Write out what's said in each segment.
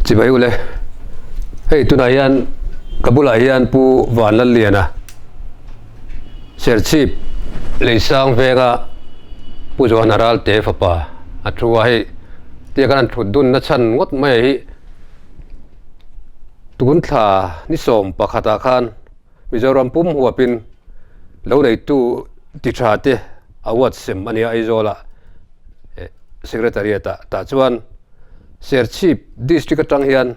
Chibai ule, hei tunah hian ka bulah hian Pu Vanlalliana Serchhip Leisang venga Pu Johan Aralte fapa a thu a, hei tia kan han thut dun na chhan ngawt mai hi tun thla ni 11ah khan Mizoram pum huapin lo neitu ti tha te award sem a nia Aizawla Secretariat ah tah chuan Serchhip district atang hian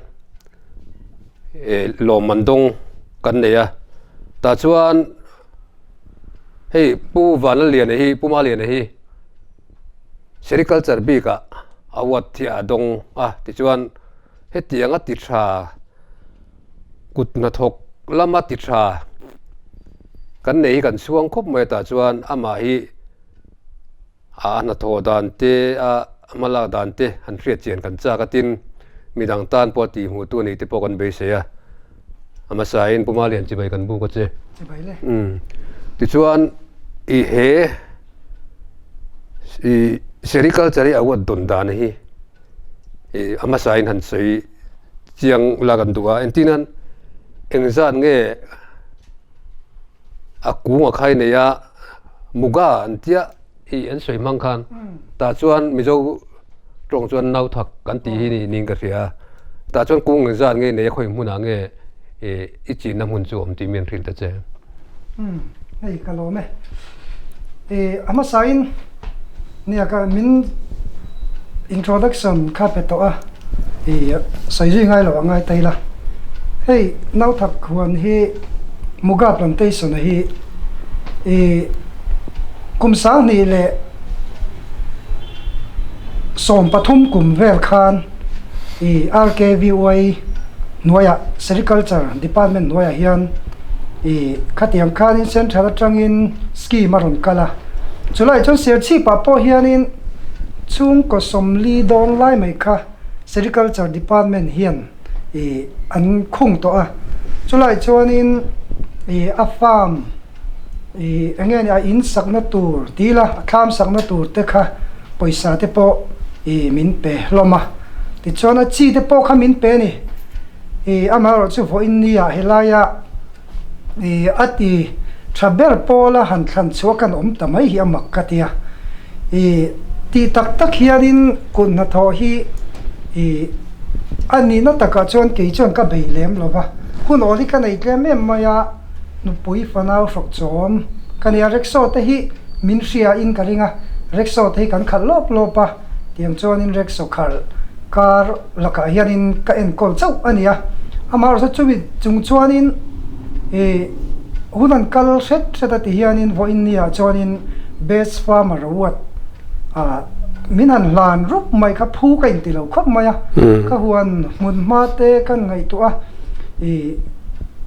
lawmman dawng kan nei a tah chuan hei Pu Vanlalliana hi Pu Maliana hi Sericulture bik ah award hi a dawng a tichuan hetiang a ti tha. Kut hnathawk lama ti tha kan nei hi kan chhuang khawp mai a tah chuan amah hi a hnathawh dan te a hmalak dan te han hriat chian kan chak a tin midang tan pawh a tih hmuh tu a nih te pawh kan beisei a a hmasa in Puma Lian chibai kan buk a che tichuan i he i sericulture hi award dawn dan hi i a hmasa in han sawi. Chiang la kan duh a, engtin engzat nge a kung a khai nei a muga an tia ih an sawi hmang khan tah chuan mizo tawng chuan nau thak kan tih hi ni niin ka hria a tah chuan kung engzat nge nei a khawi hmunah nge ih i chinna hmun chu awm tih mi an hrilh ta che. Umm hei ka lawm e. Ih a hmasain nia ka min introduction kha pe tawh a ih sawi zui ngai lo a ngai ta ila. Hei Nauthak huan hi Muga plantation a hi ih kum 2013 kum vel khan ih RKVY hnuaiah Sericulture department hnuaiah hian ih khatiang khanin central atangin scheme a rawn kal a chulaiah chuan Serchhip ah pawh hianin chhungkaw 40 dawn lai mai kha Sericulture department hian ih an khung tawh a chulaiah chuanin ih a farm ih eng nge ni a in sakna tur dil a a thlam sakna tur te kha pawisa te pawh ih min pe hlawm a tichuan a chi te pawh kha min pe a ni. Ih amaherawh chu vawiin nia helaia ih a ti tha ber pawla han thlan chhuah kan awm ta mai hi a mak ka ti a. Ih tih tak tak hianin kut hnathawh hi ih a nihna takah chuan kei chuan ka bei lem lo va, hun awl hi ka nei tlem em mai a, nupui fanau hrawk chawm ka nia rickshaw te hi min hria in ka ring a, rickshaw te hi kan khalh lawp lawp a, tiang chuanin rickshaw khalh kar lakah hianin ka enkawl chauh a ni a, amaherawhchu chumi chung chuanin ih hun an kal hret hret a ti hianin vawiin ni ah chuanin best farmer award ah min han hlan rup mai kha phu ka inti lo khawp mai a, ka huan hmun hma te kan ngaihtuah a ih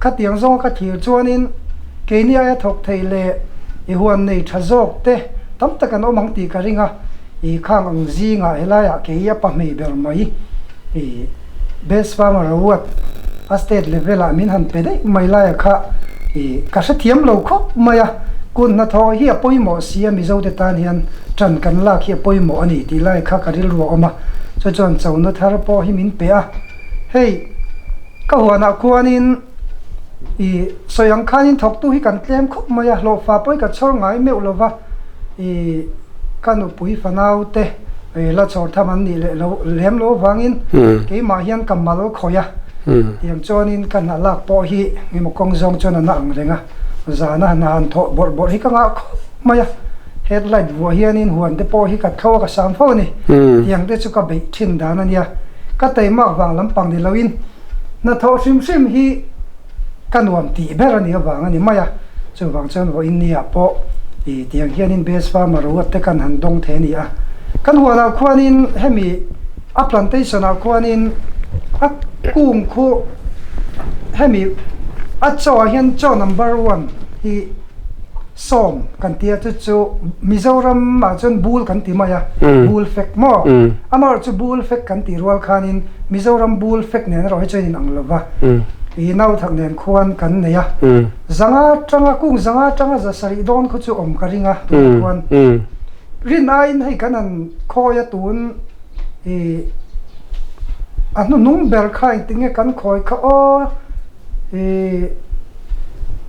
khatiang zawnga ka thlir chuanin keini aia thawk thei leh i huan nei tha zawk te tam tak an awm ang tih ka ring a. I khang ang zingah helaiah kei a pahmei ber mai i Best Farmer Award a state level ah min han pe daih mai laia kha i ka hrethiam lo khawp mai a, kut hnathawh hi a pawimawh si a Mizo te tan hian ṭan kan lak hi a pawimawh a ni tih lai kha ka rilru a awm a, chu chuan chona thar pawh hi min pe a, hei ka huanah khuanin i sawi ang khanin thawktu hi kan tlem khawp mai a, hlawhfa pawh hi ka chhawr ngai meuh lova i. Ka nupui fanau te la chhawr tham an nih leh lo lem lo avangin keimah hian ka mal khawih a, tiang chuanin ka hna lak pawh hi engemaw kawng zawng chuan a na ang reng a, zana hna han thawh bawrh bawrh hi ka ngah khawp mai a, headlight vuah hianin huan te pawh hi ka thlo a ka sam fo a ni, tiang te chu ka beih thin dan a nia, ka teimak vang lampang ni loin hnathawh hrim hrim hi. Ka nuam tih ber a nih avang a ni mai a, chuvang chuan vawiin ni ah pawh ih tiang hianin Best Farmer Award te kan han dawng thei a ni a. Kan huanah khuanin hemi a plantation ah khuanin a kung khu hemi a chaw ah hian chaw number one hi sawm kan ti a, chu chu Mizoram ah chuan bul kan ti mai a, bul fek maw? Amaherawhchu bul fek kan tih rual khanin Mizoram bul fek nen erawh hi chuan inang lo va, ih nauthak nen khuan kan nei a, zanga tanga kung zanga tanga 700 dawn khaw chu awm ka ring a tunah khuan rin aiin hei kan han khawi a tun ih A hnuhnung ber kha engtinge kan khawi kha aw ih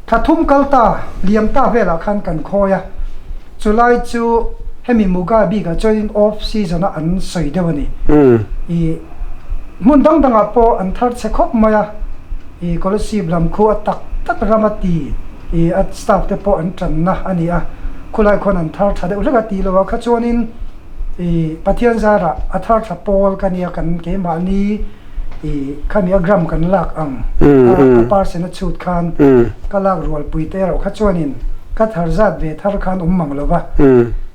thla thum kal ta liam ta velah khan kan khawi a, chulai chu hemi Muga bikah chuanin off season a an sawi deuh a ni. Ih hmun dang dangah pawh an thar chhe khawp mai a, ih Kolasib lam khu a tak tak ram a ti ih a staff te pawh an tanna a ni a, khulai khuan an thar tha deuh hlek a tih loh ah kha chuanin I Pathian zarah a thar tha pawl ka nia kan keimahni i khami a gram kan lak ang a percent a chhut khan ka lak rualpui te erawh kha chuanin ka thar zat ve thar khan awm mang lova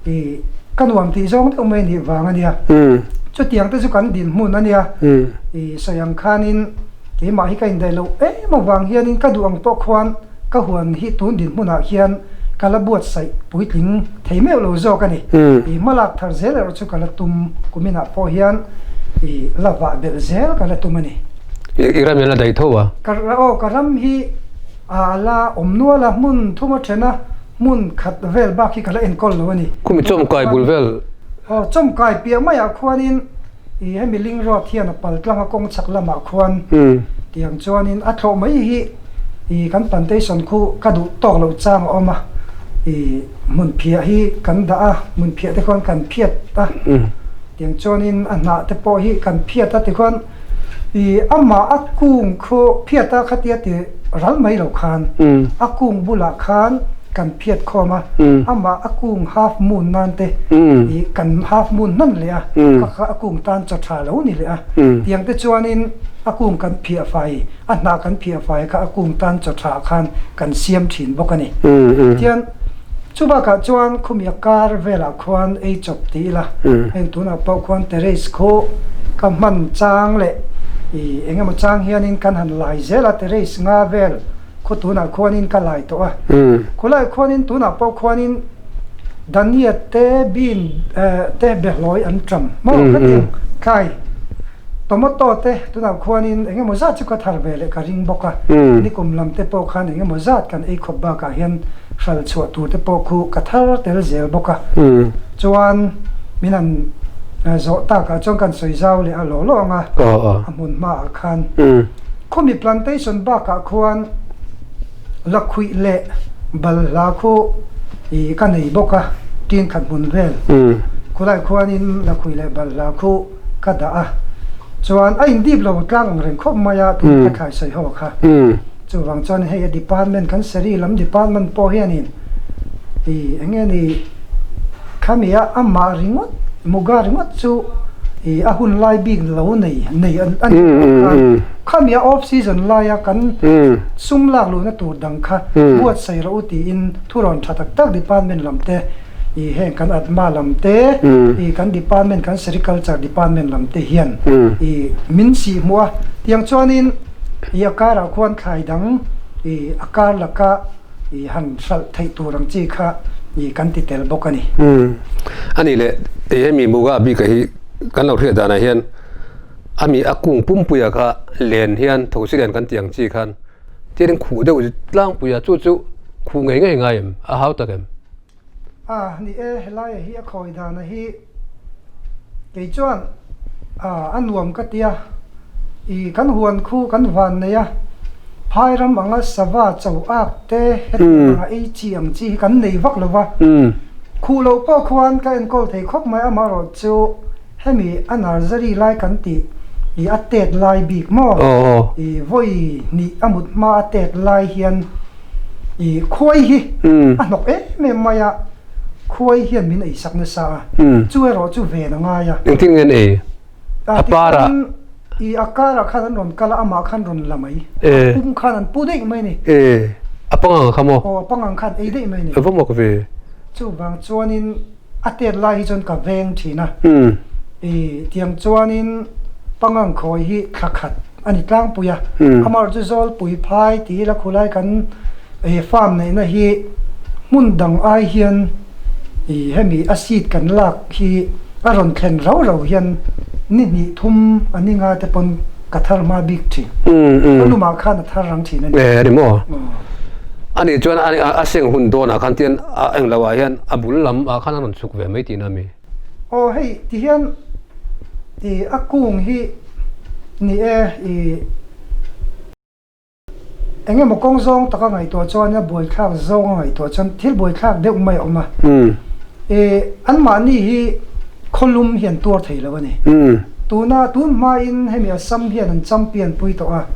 i ka nuam tih zawng deuh mai nih vang a nia chutiang te chu kan dinhmun a nia i sawi ang khanin keimah hi ka indaih loh em avang hianin ka duh ang pawh khuan Ka huan hi tun dinhmunah hian ka la buatsaih puitling thei meuh lo zawk a ni. I hmalak thar zel erawh chu ka la tum, kuminah pawh hian i la vah belh zel ka la tum a ni. I ram hi a la daih tho a? Ka aw, ka ram hi a la awm nual a, hmun thum a then a, hmun khat vel bak hi ka la enkawl lo a ni. Khumi chawmkai bul vel? Aw, chawmkai piah maiah khuanin I hemi ling road hian a pal tlang a kawng chhak lamah khuan tiang chuanin a thlawh mai hi i kan plantation khu ka duh tawk loh chang a awm a, i hmun phiah hi kan dah a, hmun phiah te khuan kan phiat a, tiang chuanin a hnah te pawh hi kan phiat a tikhuan i amah a kung khu phiat a khatia ti ral mai lo khan a kung bulah khan kan phiat khawm a, amah a kung half moon nan te ih kan half moon hman leh a, kha kha a kung tan chaw tha lo ni leh a, tiang te chuanin a kung kan phiah fai, a hnah kan phiah fai kha a kung tan chaw tha khan kan siam thin bawk a ni. Tian chu bakah chuan khumi a kar velah khuan ei chawp ti ila, heng tunah pawh khuan terrace khu ka hman chang leh ih eng emaw chang hianin kan han lai zel a, terrace nga vel Khaw tunah khuanin ka lai tawh a, khawlai khuanin tunah pawh khuanin Dania te bean te behlawi an ṭam maw ka ti ang thlai tomato te tunah khuanin eng emaw zat chu ka thar ve leh ka ring bawk a, nikum lam te pawh khan eng emaw zat kan ei khawp bakah hian hral chhuah tur te pawh khu ka thar tel zel bawk a, chuan min han zawh takah chuan kan sawi zau leh a lawh lawh ang a, a hmun hmaah khan. Khawmi plantation bakah khuan lakhuih leh balhla khu ih ka nei bawk a, tin khat hmun vel khulai khuanin lakhuih leh balhla khu ka dah a, chuan a indip lo tlang ang reng khawp mai a tun ka thlai sawi ho kha. Chuvang chuan hei a department kan seri lam department pawh hianin ih eng nge ni khami a amah ringawt Muga ringawt chu ih a hun lai bik lo nei nei a ni bawk a, khami a off season laia kan sum lak luhna tur dang kha buatsaih rawh u tiin thurawn tha tak tak department lam te ih heng kan ATMA lam te ih kan department kan sericulture department lam te hian ih min sih hmuh a, tiang chuanin ih a karah khuan thlai dang ih a kar laka i han hralh theih tur ang chi kha i kan ti tel bawk a ni. Umm. A nih leh hei hemi Muga bika hi kan lo hriat danah hian a mi a kung pumpuia kha len hian thosi len kan tih ang chi khan tianin khuh deuh tlangpuia chu chu khuh ngei ngei ngai em a hau tak em? A ni e, helaia hi a khawi dana hi kei chuan a nuam ka tia, i kan huan khu kan van nei a, phai ram anga sava cho ak te hetiang anga ei chi ang chi hi kan nei vak lo va, khuh loh pawh khuan ka enkawl thei khawp mai amaherawh chu hemi a nursery lai kan tih i a tet lai bik maw i vawi hnih a mut hma a tet lai hian I khuai hi a hnawk em em mai a, khuai hian min ei sak nasa a, chu erawh chu ven a ngai a. Engtin nge an ei? A par ah? I a kar ah khan an rawn kal a, amah khan rawn la mai. A pum khan an pu daih mai a ni. E, a pangang kha maw? Aw, a pangang khan ei daih mai a ni. A va mawk ve. Chuvang chuanin A tet lai hi chuan ka veng thin a, i tiang chuanin pangang khawi hi thla khat a ni tlangpui a, amaherawhchu chu Zawlpui phai tih ila khulai kan farm neihna hi hmun dang ai hian i hemi a seed kan lak hi a rawn thlen rau rau hian ni hnih thum a ni nga te pawn ka thar hma bik thin. Ka lumah khan a thar rang thin a ni. E a ni maw? A nih chuan a seng hun dawnah khan tian a englo ah hian a bul lam ah khan a rawn chhuk ve mai tihna a mi? Aw hei ti hian i a kung hi Ni e, i eng emaw kawng zawng taka ngaihtuah chuan a buaithlak zawng a ngaihtuah chuan thil buaithlak deuh mai a awm a. I anmahni hi khawlum hi an tuar thei lo a ni. Tuna tun hmain hemi Assam hian an champion pui tawh a,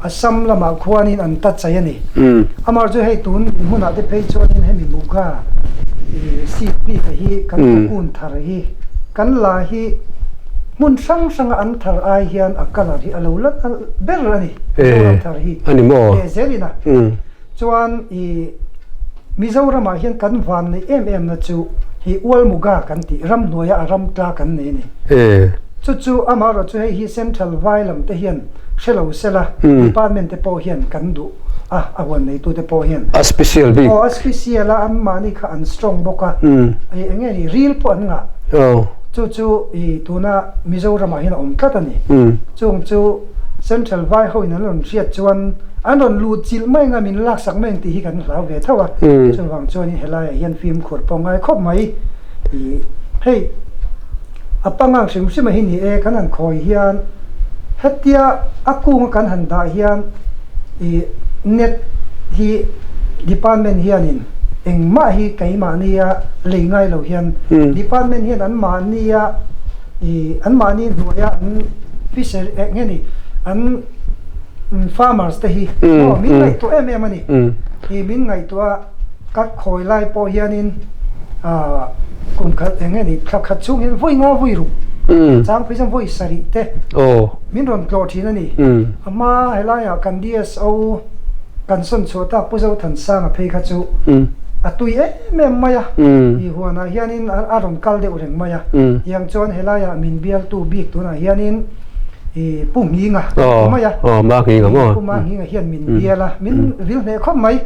Assam lamah khuanin an ta chai a ni. Amaherawhchu hei tun dinhmunah te phei chuanin hemi Muga i seat bik a hi kan cocoon thar hi kan la hi hmun hrang hranga an thar ai hian a colour hi a lo la ber a ni. Mizoram thar hi leh zelin a. Chuan i Mizoramah hian kan van neih em em na chu hi Ualmuga kan tih ramhnuaia a ram tla kan nei a ni. Chu chu amaherawh chu hei hi Central vai lam te hian hre lo sela department te pawh hian kan duh a, a huan neitu te pawh hian. A special bik. Aw a special a, anmahni kha an strong bawk a, eng nge ni ril pawh an ngah. Chu chu i tuna Mizoramah hian a awm tlat a ni. Chung chu Central vai ho in an rawn hriat chuan an rawn luh chilh mai anga min laksak mai ang tih hi kan hlau ve tho a, chuvang chuanin helaiah hian fimkhur pawh ngai khawp mai. Ih hei a pangang hrim hrim a hi ni e, kan han khawi hian hetia a kunga kan han dah hian ih net hi department hianin engmah hi keimahnia lei ngai lo hian department hian anmahnia ih anmahni hnuaia an fisher eng nge ni an farmers te hi aw min ngaihtuah em em a ni ih min ngaihtuah a ka khawi lai pawh hianin ah kum khat eng nge ni thla khat chhung hian vawi nga vawi ruk chang phei chuan vawi sarih te min rawn tlawh thin a ni a hma helaiah kan DSO kan sawn chhuah tak Pu Zothansanga phei kha chu a tui em em em mai a, i huanah hianin a rawn kal deuh reng mai a, tiang chuan helaiah min bialtu bik tunah hianin i Pu Nghinga kan ti mai a, Pu Ma Nghinga hian min bial a, min vil hneh khawp mai,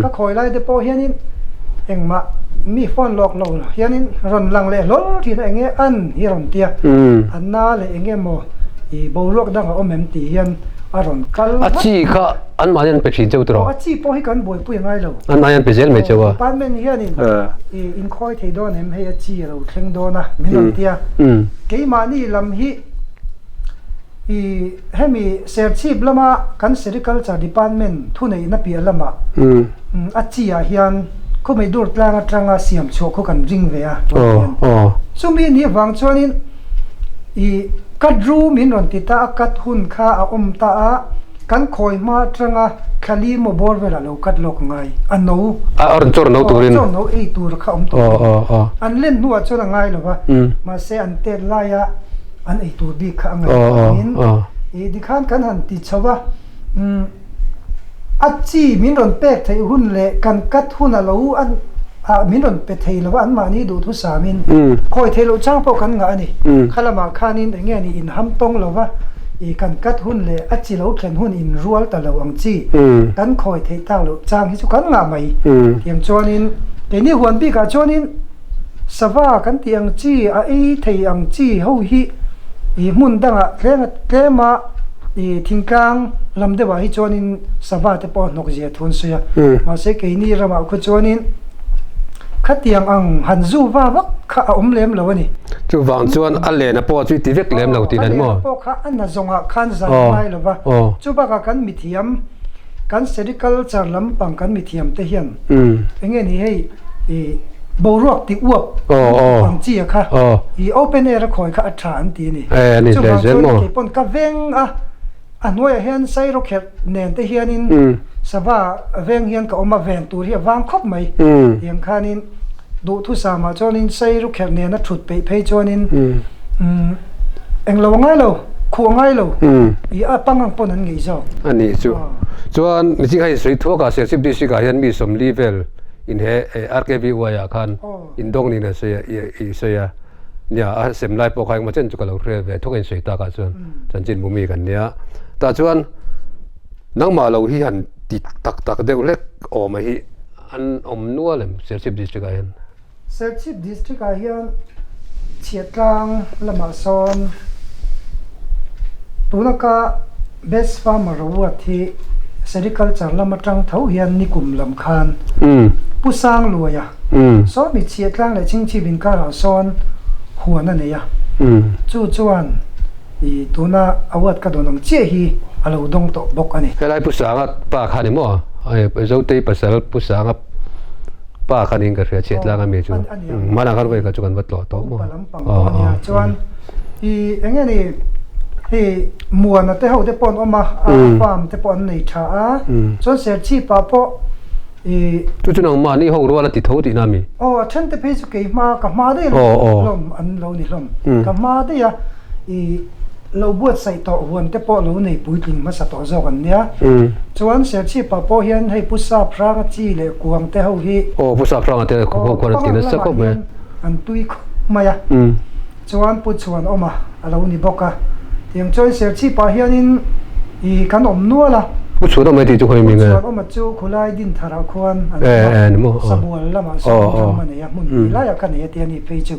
ka khawi lai te pawh hianin engmah mi phone lawk lo hianin rawn lang leh hlawl thin a, enge an hi rawn tia, a na leh enge maw i boruak dang a awm em tih hian a rawn kal vat. A chi kha anmahni an pe thin cheu tiraw? A chi pawh hi kan buaipui a ngai lo. An ai an pe zel mai cheu a. Department hianin i inkhawi thei dawn em hei a chi a lo thleng dawn a min rawn ti a. Keimahni lam hi i hemi Serchhip lama kan Sericulture Department thuneihna piah lamah a chi ah hian khawmei dur tlang atanga siam chhuah khu kan ring ve a tunah hian. Chumi ni avang chuanin i cut ru min rawn ti ta a, cut hun kha a awm ta a. Kan khawi hma atanga thlali maw bawr velah lo cut lawk ngai a no. A rawn chawr no turin. Chawr no ei tur kha awm tawh a. An len hnuah chuan a ngai lo va, mahse an tet laia an ei tur bik kha a ngaih avangin ih tikhan kan han ti chho va, a chi min rawn pek theih hun leh kan cut hun a lo ah min rawn pe thei lo va, anmahni duhthusamin khawi theih loh chang pawh kan ngah a ni. Kha lamah khanin eng nge ni inham tawng lo va. I kan kat hun leh a chi lo thlen hun in rual ta lo ang chi kan khawi theih tak loh chang hi chu kan ngah mai. Tiang chuanin keini huan bikah chuanin sava kan tih ang chi a ei thei ang chi ho hi i hmun dangah tlema tlema i thingtlang lam deuhah hi chuanin sava te pawh a hnawk zia thu an sawi a. Mahse keini ramah khaw chuanin Khatiang ang han zu va vak kha a awm lem lo a ni. Chuvang chuan a lena pawh chu i ti vek lem lo tih dan maw? A lena pawh kha a na zawngah khan zan ngai lo va. Chubakah kan mithiam, kan sericulture lampang kan mithiam te hian eng nge ni hei i boruak ti uap ang chi a kha i open air a khawi kha a tha an ti a ni. Chuvang chuan keipawn ka veng a. A hnuaiah hian sairawkherh nen te hianin sava veng hian ka awm a, ven tur hi a vang khawp mai. Tiang khanin duhthusam ah chuanin sairawkherh nena thut peih phei chuanin englo a ngai lo, khuh a ngai lo, ih a pangang pawn an ngeih zawk. A nih chu. Chuan mihring kha insawi thuak a, Serchhip District ah hian mi 40 vel in he RKVY ah khan indawng niin an sawi a, i sawi a. Nia, a sem lai pawh kha engmaw chen chu ka lo hre ve thawk a insawi takah chuan chanchin bu mi kan nia. Tah chuan nangmah lo hi han ti tak tak deuh hlek awm a hi an awm nual em Serchhip District ah hian? Serchhip District ah hian Chhiahtlang lamah sawn tuna ka Best Farmer Award hi Sericulture lam atang tho hian nikum lam khan Pu Sangluaia Saw mi chhiah tlang leh chingchip inkarah sawn huan a nei a, chu chuan I tuna award ka dawn ang chiah hi a lo dawng tawh bawk a ni. Helai Pu Sanga pa kha ni maw? Zotei pasal Pu Sanga pa kha niin ka hria chhiat tlang a mi chu. Hmanah khan vawi khat chu kan va tlawh tawh maw? Upa lampang tawh a nia. Chuan i eng nge ni hei Muana te ho te pawh an awm a, a farm te pawh an nei tha a. Chuan Serchhip ah pawh i. Chu chu nangmahni ho rual a ti tho tihna a mi? Aw a then te phei chu kei hma ka hma daih hlawm an lo ni hlawm. Ka hma daih a. I lo buatsaih tawh huan te pawh lo nei puitling hmasa tawh zawk an nia. Chuan Serchhip-ah pawh hian hei Pu Sap Hranga chi leh Kuang te ho hi Aw Pu Sap Hranga te ho khuan an ti nasa khawp mai. An tui khawp mai a. Chuan Pu Chhuanawma a lo ni bawk a. Tiang chuan Serchhip-ah hianin i kan awm nual a. Pu Chhuanawma tih chu khawi mi nge? Pu Chhuanawma chu khulai Dintharah khuan an awm a. Sabual lamah sawn ram a nei a, hmun hnih laiah ka nei a tia ni phei chu.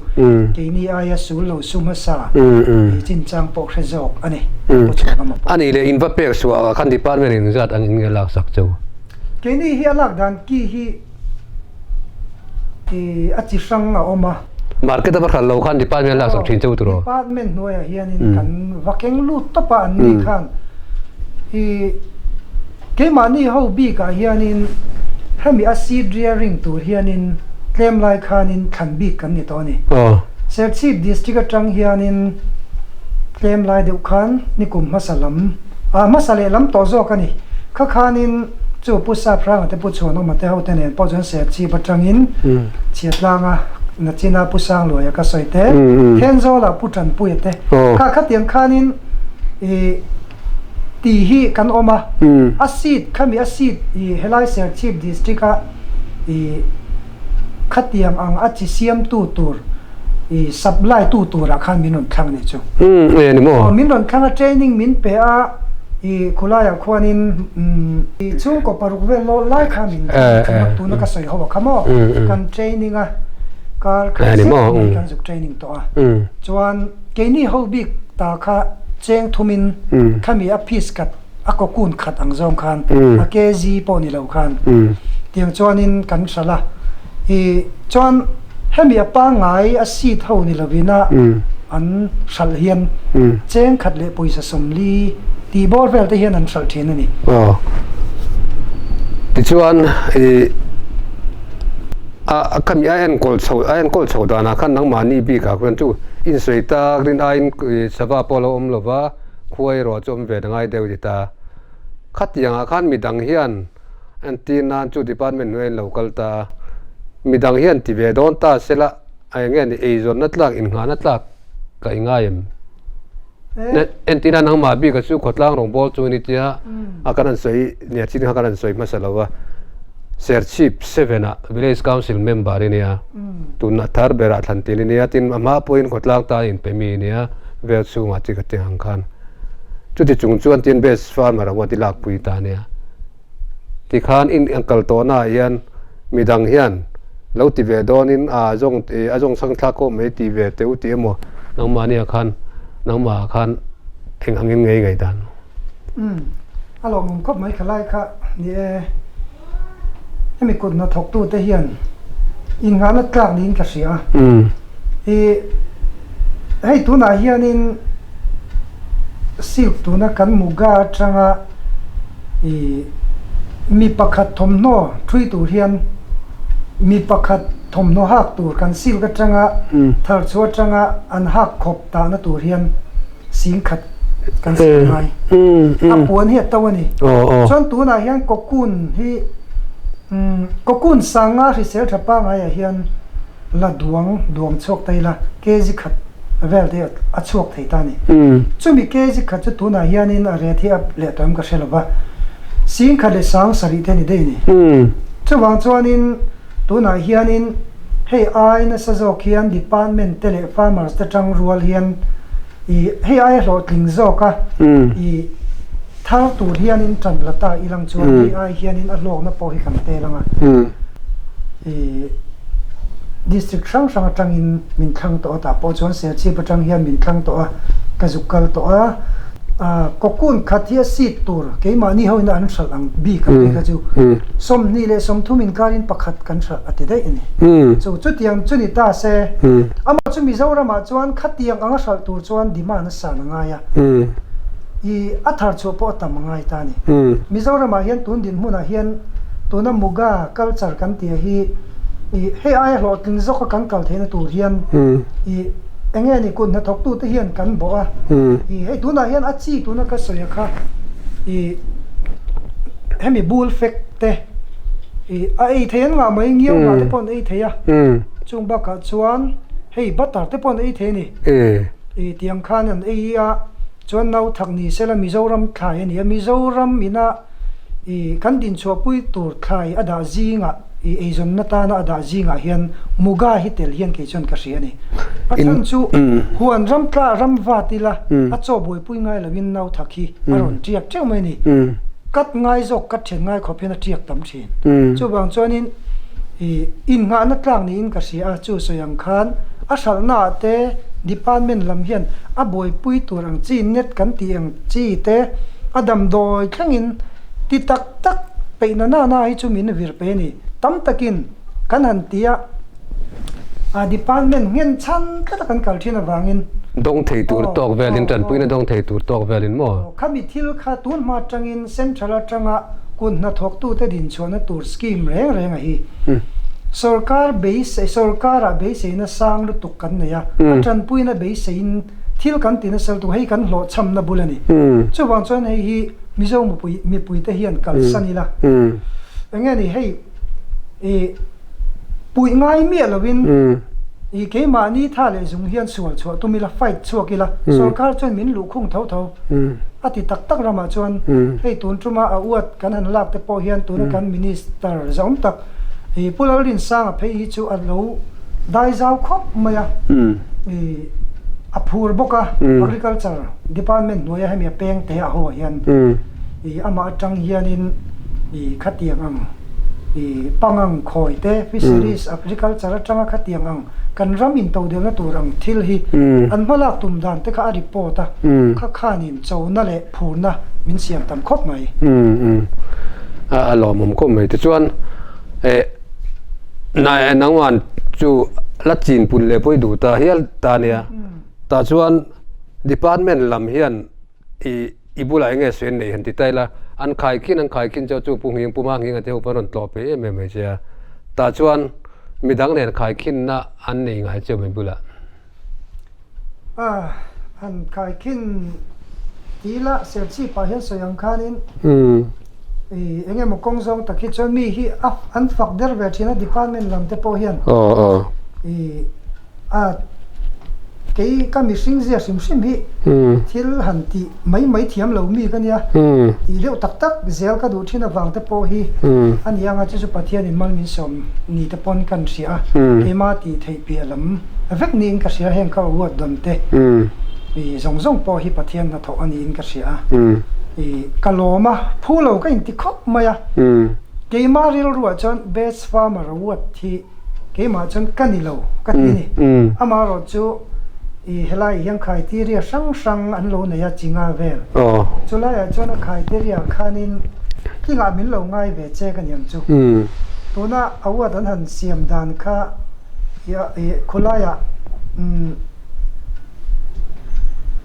Keini aia sul lo su hmasa i chinchang pawh hre zawk a ni, Pu Chhuanawma pawh. A nih leh in va pek suah ah khan department in zat ang in nge lak sak cheu? Keini hi a lak dan ki hi i a chi hrang a awm a. Market a va hral lo khan department a lak sak thin cheu tiraw? Department hnuaiah hianin kan va keng lut tawp a an ni khan i Keimahni ho bikah hianin hemi a seed rearing tur hianin tlem lai khanin thlan bik kan ni tawh a ni. Serchhip District atang hianin tlem lai deuh khan nikum hmasa lam, ah hmasa leh lam tawh zawk a ni. Kha khanin chu Pu Saphranga te Pu Chhuanawma te ho te nen pawh chuan Serchhip atangin Chhiatlanga Nachina Pu Sangluaia ka sawi te, Thenzawla Pu Tanpuia te kha khatiang khanin ih tih hi kan awm a, a seat khami a seat i helai Serchhip district a i khatiang ang a chi siamtu tur i supply tu turah khan min rawn thlang nih chu. Aw min rawn thlang a training min pe a i khulaiah khuanin i chhungkaw paruk vel lawr lai kha min thlang a tuna ka sawi ho a kha maw kan training a kar khat zet mai kan zuk training tawh a chuan Keini ho bik ta kha cheng thumin khami a piece khat a cocoon khat ang zawng khan a kg pawh ni lo khan tiang chuanin kan hralh a i chuan hemi a pangngai a seed ho ni lovina an hralh hian cheng khat leh pawisa sawmli tih bawr vel te hian an hralh thin a ni. Aw tichuan i A khami a enkawl chho a enkawl chho danah khan nangmahni bikah khuan chu insawi tak rin aiin sava pawh a lo awm lo va, khua erawh chu awm ve ta ngai deuh ti ta. Khatiangah khan midang hian entir nan chu department hnuaiah an lo kal ta a, midang hian ti ve dawn ta sela a eng nge ni eizawnna tlak innghahna tlak ka i ngai em? Entir nan nangmah bikah chu khawtlang rawngbâwl chu a ni tia a kan han sawi nia chin kha kan han sawi hmasa lo va. Serchhip Seven-ah Village Council member i nia, tunah thar berah thlan tir i nia, tin a hma pawhin khawtlang tan inpe mi i nia, vel chhungah chi ka ti ang khan. Chuti chung chuan tin Best Farmer Award i lakpui ta a nia. Tikhan in an kal tawhnaah hian midang hian lo ti ve dawnin a zawng a zawng chhang thlak khawp mai ti ve teh u tih emaw nangmahniah khan nangmahah khan eng angin ngei ngaihdan. Umm a lawmawm khawp mai khalai kha ni e. Hemi kut hnathawk tute hian innghahna tlak niin ka hria a. I hei tunah hianin silk tuna kan muga atanga i mi pakhat thawmhnaw thui tur hian mi pakhat thawmhnaw hak tur kan silk atanga thar chhuah atanga an hak khawp tahna tur hian singkhat kan sawi ngai. A puan hi a to a ni. Chuan tunah hian cocoon hi cocoon sanga hrisel tha pangaiah hian la duang duang chhuak ta ila kg khat vel te a chhuak thei ta a ni. Chumi kg khat chu tunah hianin a ret hi a leh tawh em ka hre lo va, singkhat leh sang sarih te a ni daih a ni. Chuvang chuanin tunah hianin hei ai nasa zawk hian department te leh farmers te tang rual hian i hei aia hlawhtling zawk a i thar tur hianin tan la ta ilang chuan hei ai hianin a hlawkna pawh hi kan tel ang a i district hrang hrang atangin min thlang tawh a tah pawh chuan Serchhip atang hian min thlang tawh a ka zuk kal tawh a. Cocoon khat hi a seed tur keimahni hoin a an hralh ang bik a phei kha chu 20 le 30 inkarin pakhat kan hralh a ti daih a ni. Chu chutiang chu ni ta se, amah chu Mizoramah chuan khatiang anga hralh tur chuan demand a san a ngai a, i a thar chhuah pawh a tam a ngai ta a ni. Mizoramah hian tun dinhmunah hian tuna Muga culture kan tih hi i hei aia hlawhtling zawka kan kal theihna tur hian i Eng nge ni kut hnathawktute hian kan bawh a, i hei tunah hian a chi tuna ka sawi a kha i hemi bul fek te i a ei thei an ngah mai ngiau ngah te pawh an ei thei a, chung bakah chuan hei butter te pawh an ei thei a ni, i tiang khan an ei a, chuan nau thak ni sela Mizoram thlai a ni a, Mizoram ina i kan dinchhuahpui tur thlai a dah zingah. I eizawnna tana a dah zingah hian Muga hi tel hian kei chuan ka hria a ni. A chhan chu huan ram tla ram vat ila a chaw buaipui ngai loin nau thak hi a rawn tiak teuh mai a ni. Kat ngai zawk kat then ngai khawp hian a tiak tam thin. Chuvang chuanin i innghahna tlak niin ka hria a, chu sawi ang khan a hralhnaah te department lam hian a buaipui tur ang chi net kan tih ang chi te a damdawi thlengin ti tak tak peihna nana hi chu min vir pe a ni. Tam takin kan han ti a, a department nghen chhan tlat a kan kal thin avangin. Dawng thei tur tawk velin, tanpuina dawng thei tur tawk velin maw? Khami thil kha tun hma atangin central atanga kut hnathawktute dinchhuahna tur scheme reng reng a hi. Sorkar beisei, sorkarah beiseina sang lutuk kan nei a, a tanpuina beiseiin thil kan ti nasa lutuk, hei kan hlawhchhamna bul a ni. Chuvang chuan hei hi. Mizo mipui mipuite hian kalsan ila eng nge ni hei i puih ngai miah lovin i keimahni tha leh zung hian sual chhuah tum ila fight chhuak ila sorkar chuan min luhkhung tho tho a ti tak tak ramah chuan hei tun tuma a uat kan han lak te pawh hian tuna kan minister zawm tak i Pu Lalrinsanga phei hi chu a lo dai zau khawp mai a i a phur bawk a agriculture Department hnuaia hemi a peng te a ho ah hian ih amah atang hianin ih khatiang ang ih pangang khawi te fisheries agriculture atanga khatiang ang kan ram intodelna tur ang thil hi an hmalak tum dan te kha a report a kha khanin chona leh phurna min siam tam khawp mai. A lawmawm khawp mai tichuan eh nangman chu la chinpun leh pawh i duh ta hial ta nia. Tah chuan department lam hian i i bulah eng nge sawi an neih han ti ta ila, an khaikhin an khaikhin chu chu pu nghing pu hma nghing a te ho pawh an rawn tlawh pe em em mai che a. Tah chuan midang nen khaikhinna an nei ngai che mai bulah. A han khaikhin ti ila Serchhip ah hian sawi ang khanin i eng emaw kawng zawng tak hi chuan mi hi a an fak der ve thin a department lam te pawh hian i A, kei ka mihring zia hrim hrim hi thil han tih mai mai thiam lo mi ka nia, tih deuh tak tak zel ka duh thin avang te pawh hi a ni anga chu chu Pathianin mal min sawm ni te pawn kan hria a, keima tih theih piah lam vek niin ka hria heng ka award dawn te i zawng zawng pawh hi Pathian hnathawh a niin ka hria a, i ka lawm a, phu lo ka inti khawp mai a, keima rilruah chuan best farmer award hi Keimah chuan ka ni lo ka ti a ni. Amaherawh chu i helaiah hian criteria hrang hrang an lo nei a chinga vel. Chulaiah chuan a criteria khanin tlingah min lo ngai ve che ka niang chu. Tuna award an han siam dan kha i khawlaiah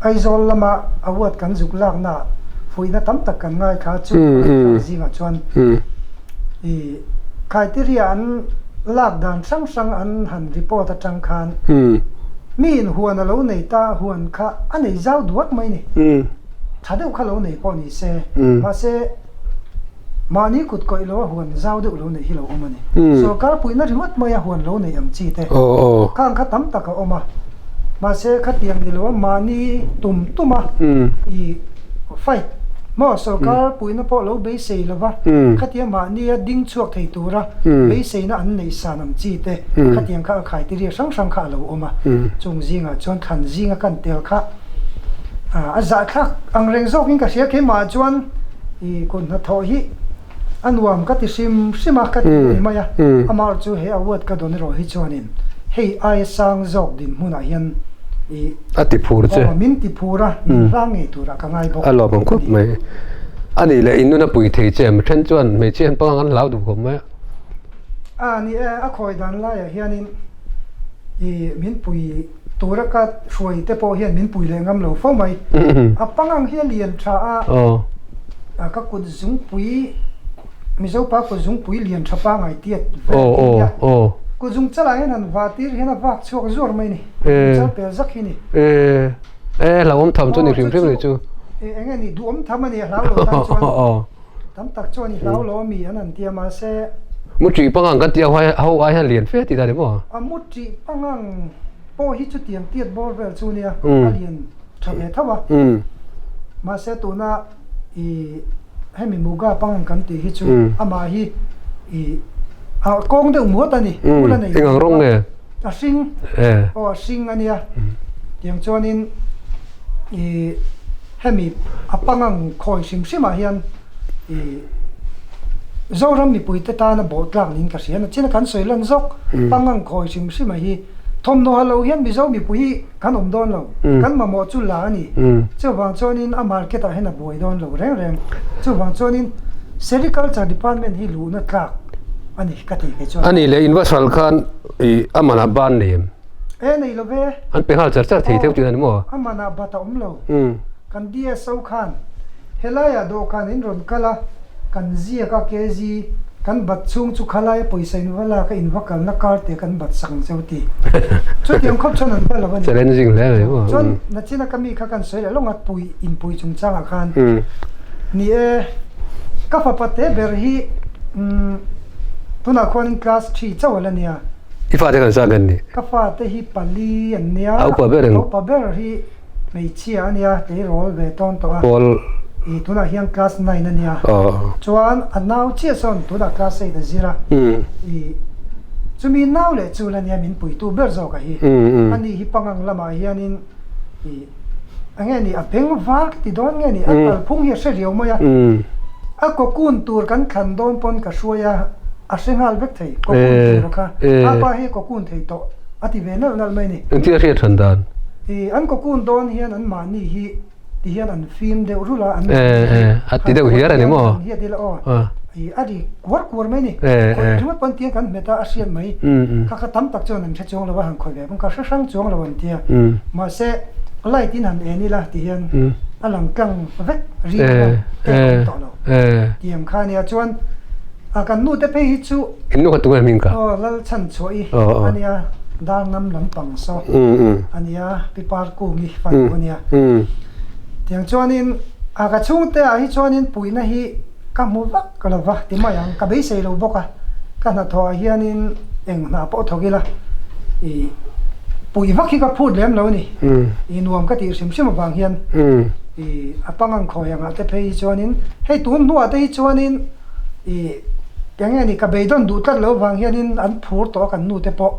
Aizawl lama award kan zuk laknaah fuihna tam tak kan ngai kha chu zingah chuan I criteria an lak dan hrang hrang an han report atang khan mi in huan a lo nei ta huan kha a nei zau duak mai ni. Tha deuh kha lo nei pawh ni se mahse mahni kut kawih lo a huan zau deuh lo neih hi lo awm a ni. Sorkar puihna ringawt mai a huan lo neih ang chi te khang kha tam tak a awm a mahse khatiang ni lo a mahni tum tum a i fight maw sorkar puihna pawh lo beisei lova khatia mahnia ding chhuak thei tura beiseina an neih san ang chi te khatiang kha a criteria hrang hrang kha a lo awm a, chung zingah chuan thlan zinga kan tel kha a zahthlak ang reng zawkin ka hria keimah chuan i kut hnathawh hi a nuam ka ti hrim hrim a ka ti mai mai a, amaherawhchu he award ka dawn erawh hi chuanin hei aia sang zawk dinhmunah hian. I A ti phur che. Aw, min ti phur a, min hlang ngei turah ka ngai bawk. A lawmawm khawp mai. A nih leh in nuna pui thei che em? Then chuan hmeichhia an pangang an hlau duh khawp mai a. A ni e, a khawi dan laiah hianin i min pui tura ka hruai te pawh hian min pui leh ngam lo fo mai. A pangang hi a lian tha a, ka kut zungpui, Mizo pa kut zungpui lian tha pangai tiat vel hi a nia. Kut zung chalah hian han va tir hian a vak chhuak zuar mai a ni. Chal pel zak hi ni. E hlauhawm tham chu ni hrim hrim ni chu. E enge ni duhawm tham a ni a hlau lo tan chuan tam tak chuan i hlau lo ami an han tia mahse. Mu ṭih pangang kan tih ho ho ai hian lian fe tih dan ni maw? A mu ṭih pangang pawh hi chutiang tiat bawr vel chu nia a lian ṭha ve tho a. Mahse tuna i hemi muga pangang kan tih hi chu amah hi i a kawng deuh muat a ni. Eng ang rawng nge? A hring aw a hring a nia tiang chuanin ih hemi a pangang khawi hrim hrim ah hian ih Zoram mipui te tana bawh tlak niin ka hria a chin a kan sawi lan zawk pangang khawi hrim hrim ah hi thawmhnaw ha lo hian Mizo mipui hi kan awm dawn lo kan mamawh chu la a ni chuvang chuanin a market ah hian a buai dawn lo reng reng chuvang chuanin Sericulture department hi luhna tlak a ni ka ti kei chuan. A nih leh in va hral khan i a manah ban nei em? E nei lo ve. An pe nghal char char thei theuh tih a ni maw? A manah bat a awm lo. Kan DSO khan helaiah dawhkan in rawn kal a, kan ziak a KG kan bat chhung chu khalaia pawisa in va lak a in va kalna kar te kan bat sak ang cheu ti. Chutiang khawp chuan an va lo a ni. Challenging hle mai maw? Chuan nachina ka mi kha kan sawi leh lawng a pui inpui chungchangah khan ni e ka fapa te ber hi umm tunah khuanin class three chauh a la nia. I fate kan zat an ni? Ka fate hi pali an nia. A upa ber eng? A upa ber hi hmeichhia a nia tleirawl ve tawn tawh a. Pawl. I tunah hian class nine a nia. Chuan a nau chiah sawn tunah class eight a zir a. I chumi nau leh chu la nia min puitu ber zawk a hi. Ani hi pangang lamah hianin i eng nge ni a beng var ka ti dawn nge ni a kalphung hi a hre riau mai a. A cocoon tur kan thlan dawn pawn ka hruai a, a hre nghal vek thei cocoon tur kha. A pa hi cocoon thei tawh a ti ve nalh nalh mai a ni. Engtin a hriat than dan? I an cocoon dawn hian an mahni hi ti hian an fim deuh rulh a, an a ti deuh hiar a ni maw? Han hiat ila aw, i a ri kuar kuar mai a ni. Khawih ringawt pawn tiang kan hmet a, a hriat mai. Kha kha tam tak chuan an hre chuang lo a, han khawih ve pawn ka hre hrang chuang lo an tia. Mahse light in han en ila ti hian a lang tlang vek ri kha tek a awm tawh lo. Tiang kha nia chuan a kan nu te phei hi chu In nu kha tunge hming ka? Aw Lalchhanchhuah i a nia Darnam lampang saw a nia Pi Parkungi fanu a nia. Tiang chuanin a ka chhungte ah hi chuanin puihna hi ka hmu vak lo va ti mai ang ka beisei lo bawk a ka hnathawh ah hianin eng hna pawh thawk ila ih puih vak hi ka phut lem lo a ni ih nuam ka tih hrim hrim avang hian ih a pangang khawi angah te phei hi chuanin hei tun hnuah te hi chuanin ih eng nge ni ka beidawn duh tlat lo vang hianin an phur tawh a kan nu te pawh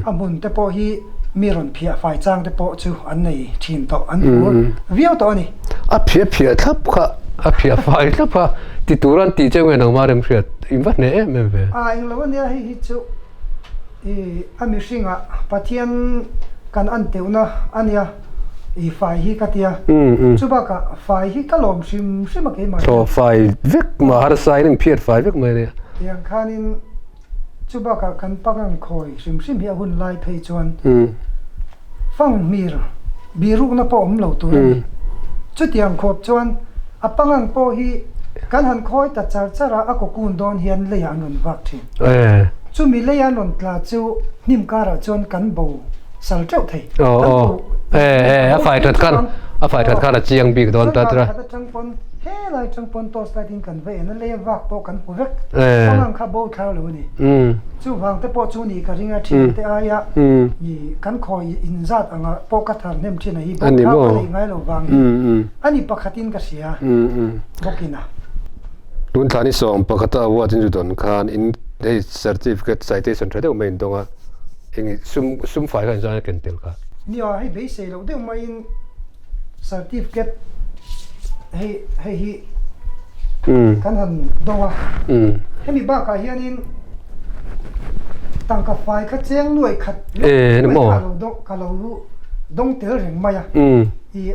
a hmun te pawh hi mi rawn phiah fai chang te pawh chu an nei thin tawh an phur viau tawh a ni. A phiah phiah thlap kha a phiah fai thlap a ti tur an tih cheu nge nangmah remhriat in va hneh em em ve. A englo ania hei hi chu I a mihringah Pathian kan an teuhna a nia, i fai hi ka tia. Chubakah fai hi ka lawm hrim hrim a keimah hian. Thaw fai vek mah harsa in engphiat fai vek mai a nia. Tiang khanin chubakah kan pangang khawi hrim hrim hi a hun lai phei chuan fanghmir birukna pawh awm lo tur a ni. Chutiang khawp chuan a pangang pawh hi kan han khawi ta char char a, a cocoon dawn hian leiah an rawn vak thin. Chumi lei an rawn tla chu hnim karah chuan kan bo sal teuh thei. Aw aw e e a fai that khan a fai that khan a chiang bik dawn ta tura. Khat atang pawn helai atang pawn torch light in kan va en a lei a vak pawh kan hmu vek. Pangang kha bo thlau lo a ni. Chuvang te pawh chu ni ka ring a thian te aia i kan khawi inzat anga pawh ka thar hnem thin a hi bo thlau ka neih ngai lo vang hi a ni pakhatin ka hria bawkin a. Tun thla ni sawm pakhata award in zu dawn khan in hei certificate citation tha deuh mai in dawng a, eng sum sum fai kha in zan a ken tel kha. Nia hei beisei loh deuh maiin certificate hei hei hi kan han dawng a, hemi bakah hianin tangka fai kha cheng nuai khat lek mai kha a lo dawng ka lo. dawng tel reng mai a. I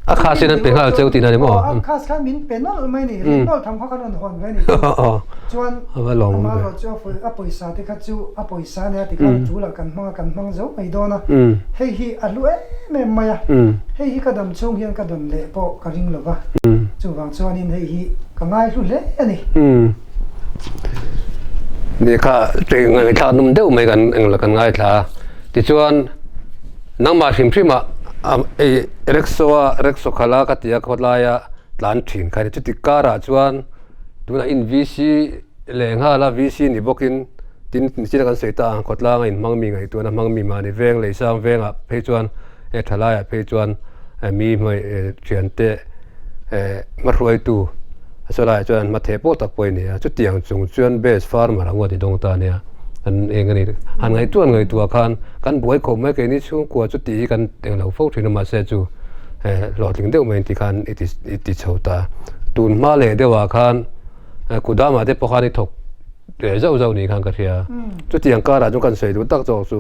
A khas in an pe nghal cheu tihna ni maw? A khas khan min pe nawlh mai ni, rin nawlh tham kha kan rawn hawn ve ni. Chuan amaherawh chu a pawisa te kha chu a pawisa nia ti khan tul ah kan hmang a, kan hmang zo mai dawn a. Hei hi a hlu em em mai a, hei hi ka dam chhung hian ka dawn leh pawh ka ring lo va, chuvang chuanin hei hi ka ngai hlu hle a ni. Ni kha ngaihthlak num deuh mai kan englo kan ngaithla a, tichuan nangmah hrim hrim ah ei rickshaw a rickshaw khalh a ka ti a khawlaia tlan thin kha a ni chuti karah chuan tunah in VC leh nghal a VC ni bawkin tin nichina kan sawi ta ang khawtlang a inhmang mi ngaihtuahna hmang mi mahni veng lei sang vengah phei chuan he thalaiah phei chuan mi hmai thiante hmahruaitu a sawi laiah chuan hmatheh pawh tak pawh a ni a chutiang chung chuan best farmer ang a ti dawng ta a nia kan eng a ni han ngaihtuah ngaihtuah khan kan buai khawp mai keini chhungkua chuti hi kan englo fo thin a mahse chu hlawhtling deuh mai tih khan i ti i ti chho ta tun hma leh deuhah khan kudamah te pawh khan i thawk leh zauh zauh ni khan ka hria chutiang karah chuan kan sawi duh tak zawk chu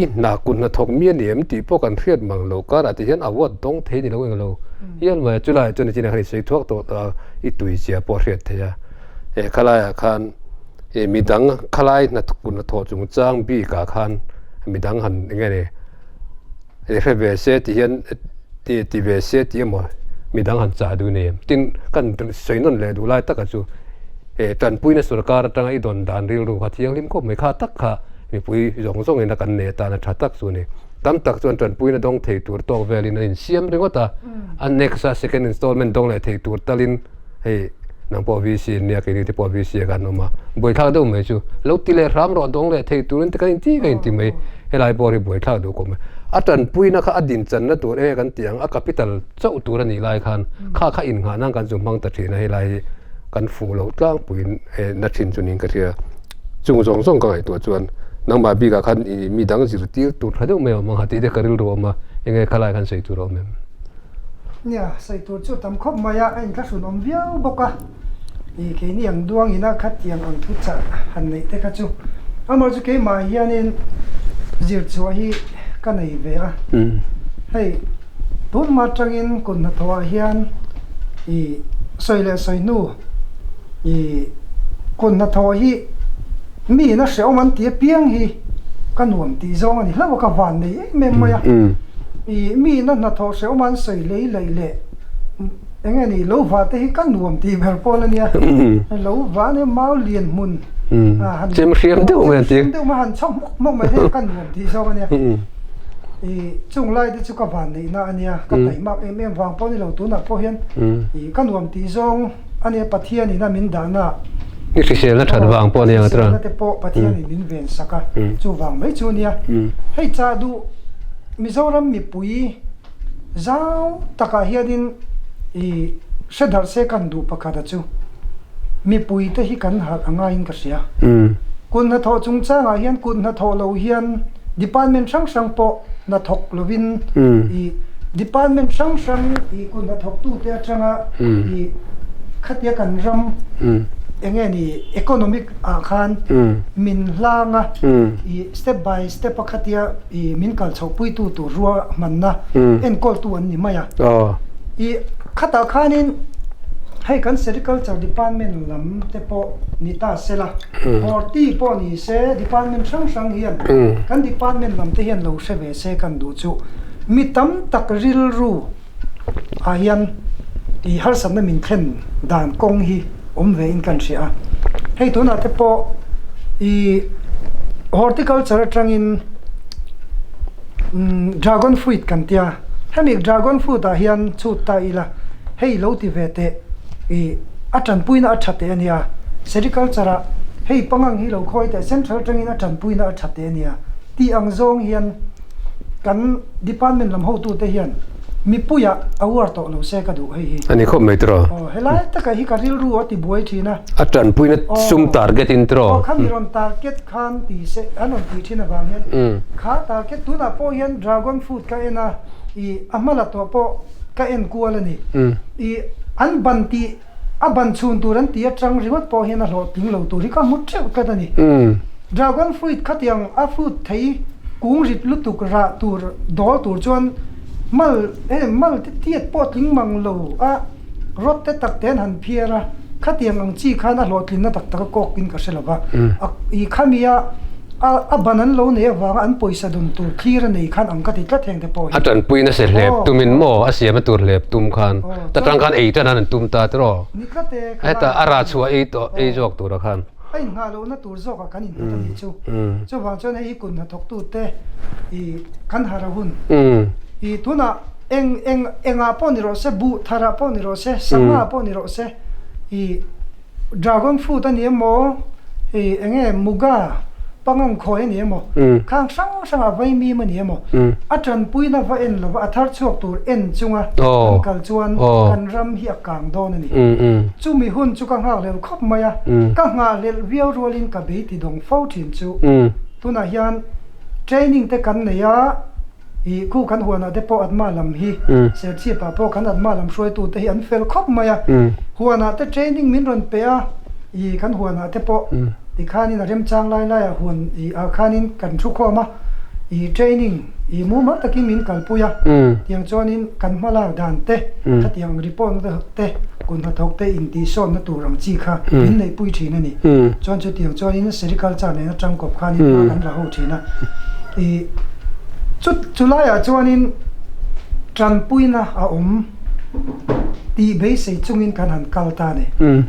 i hna kut hnathawk mi a ni em tih pawh kan hriat mang lo karah tih hian award dawng thei ni lo englo hial mai a chulaiah chuan nichinah khan i sawi thuak tawh tawh a i tui zia pawh a hriat theih a he khalaiah khan ih midang khalai hna kut hnathawh chungchang bikah khan midang han eng nge ni I hre ve se ti hian ti ti ve se tih emaw midang han chah duh nei em? Tin, kan sawi nawn leh duh lai taka chu eh tanpuina sorkar atanga i dawn dan rilru kha thianghlim khawp mai kha tak kha mipui zawng zawngin a kan nei atana tha tak chu a ni. Tam tak chuan tanpuina dawng thei tur tawk velin an insiam ringawt a, a next a second installment dawng leh thei tur talin hei nang pawh VC nia keini te pawh VC ah khan awm a, buaithlak deuh mai chu lo ti leh hram rawh dawng leh thei turin te kan inti ka inti mai helai pawh hi buaithlak duh khawp mai a tanpuina kha a dinchanna tur enge kan tih ang a capital chauh tur a nih lai khan kha kha innghah nan kan zu hmang ta thin a helai hi kan fuh loh tlangpuiin na thin chu niin ka hria chung zawng zawng ka ngaihtuah chuan nangmah bikah khan ih mi dang zirtir tur tha deuh mai a awm ang ha tih te ka rilru a awm a enge khalai khan sawi tur a awm em. Nia, sawi tur chu tam khawp mai a, a inthlahrun awm viau bawk a. Ih, keini ang duang ina khatiang ang thu chah han neih te kha chu amah chu keimah hianin zir chhuah hi ka nei ve a. Hei, tun hma atangin kut hnathawhah hian ih sawi leh sawi hnu ih kut hnathawh hi mi ina hrehawm an ti apiang hi ka nuam tih zawng a ni hlauh a, ka van nei em em mai a. I mi ina hnathawh hrehawm an sawi lei laih leh eng nge ni lo vah te hi ka nuam tih ber pawl a nia. Lo vah ania mau lian hmun han Chem hriam deuh mai an ti. Chem hriam deuh mai han chho hmawk hmawk mai te ka nuam tih zawk a nia. I chung lai te chu ka van neihna a nia. Ka taihmak em em vang pawh ni lo tunah pawh hian i ka nuam tih zawng a nia Pathian ina min dahna. I hriselna that vang pawh a nia. Hriselna te pawh Pathian in min ven sak a chuvang mai chu a nia. Hei chah duh. Mizoram mipui zau takah hianin i hre darh se kan duh pakhat a chu mipui te hi kan harh a ngaiin ka hria. Kut hnathawh chungchangah hian kut hnathawh lo hian department hrang hrang pawh hnathawk lovin i department hrang hrang i kut hnathawktute atanga i khatia kan ram enge ni economic ah khan min hlang a i step by step a khatia I min kal chhoh puitu tur rua hmanna enkawltu an ni mai a. I khatah khanin hei kan Sericulture Department lam te pawh ni ta se la, Horti pawh ni se department hrang hrang hian kan department lam te hian lo hre ve se kan duh chu mi tam tak rilru ah hian i harsatna min thlen dan kawng hi awm ve in kan hria a, hei tunah te pawh i horticulture atangin umm dragon fruit kan tia hemi dragon fruit ah hian chhut ta ila hei lo ti ve teh i a tanpuina a tha teh a nia sericulture ah hei pangang hi lo khawi teh central atangin a tanpuina a tha teh a nia tih ang zawng hian. Kan department lam hotute hian mipuiah a uar tawh lo se ka duh hei hi. A ni khawp mai tiraw? Aw, helai takah hi ka rilru a ti buai thin a. A tanpuina sum target in tiraw? Aw, khami rawn target khan ti se, an rawn tih thin avang hian kha target tunah pawh hian dragon fruit ka en a, ih a hma la tawh pawh ka en kual a ni. Ih an ban tih a ban chhun tur an tih atang ringawt pawh hian a hlawhtling lo tur hi ka hmu teuh tlat a ni. Dragon fruit khatiang a fruit thei. kung rit lutuk rah tur dawl tur chuan mal eh mal te tiat pawh tling mang lo a rawt te tak te an han phiar a, khatiang ang chi khan a hlawhtlinna tak tak a kawk in ka hre lo va, a ih khami a a ban an lo nei avanga an pawisa dawn tur thlir a nei khan ang ka ti tlat heng te pawh hi. A tanpui nasa hlep tumin maw a siam a tur hlep tum khan ta tang khan ei tan an tum ta tiraw? Ni tlat e, Heta a rah chhuah ei tawh ei zawk tura khan. A inngah lohna tur zawkah kan inhmu ta nih chu. Chuvang chuan hei hi kut hnathawktute ih kan harh a hun. Ih tunah eng eng engah pawh ni rawh se, buh tharah pawh ni rawh se, sangha pawh ni rawh se, ih dragon fruit a ni emaw, ih eng nge muga pangang khawi a ni emaw, khang hrang hrangah vaimim a ni emaw, a tanpuina va en lova a thar chhuak tur en chunga kan kal chuan kan ram hi a kang dawn a ni. Chumi hun chu ka nghakhlelh khawp mai a, ka nghahhlelh viau rualin ka bei ti dawng fo thin chu. Tunah hian training te kan nei a, ih khu kan huanah te pawh Atma lam hi, Serchhip ah pawh kan Atma lam hruaitu te hi an fel khawp mai a, huanah te training min rawn pe a, ih kan huanah te pawh tikhanin a remchang lai laiah huan ih ah khanin kan thu khawm a, ih training ih mumal takin min kalpui a, tiang chuanin kan hmalak dan te khatiang report na te. te kut hnathawk te intihsawnna tur ang chi kha min neihpui thin a ni. Chuan chutiang chuanin sericulture nen atang kawp khanin hma kan la ho thin a. Ih chu chulaiah chuanin tanpuina a awm tih beisei chungin kan han kal ta a ni.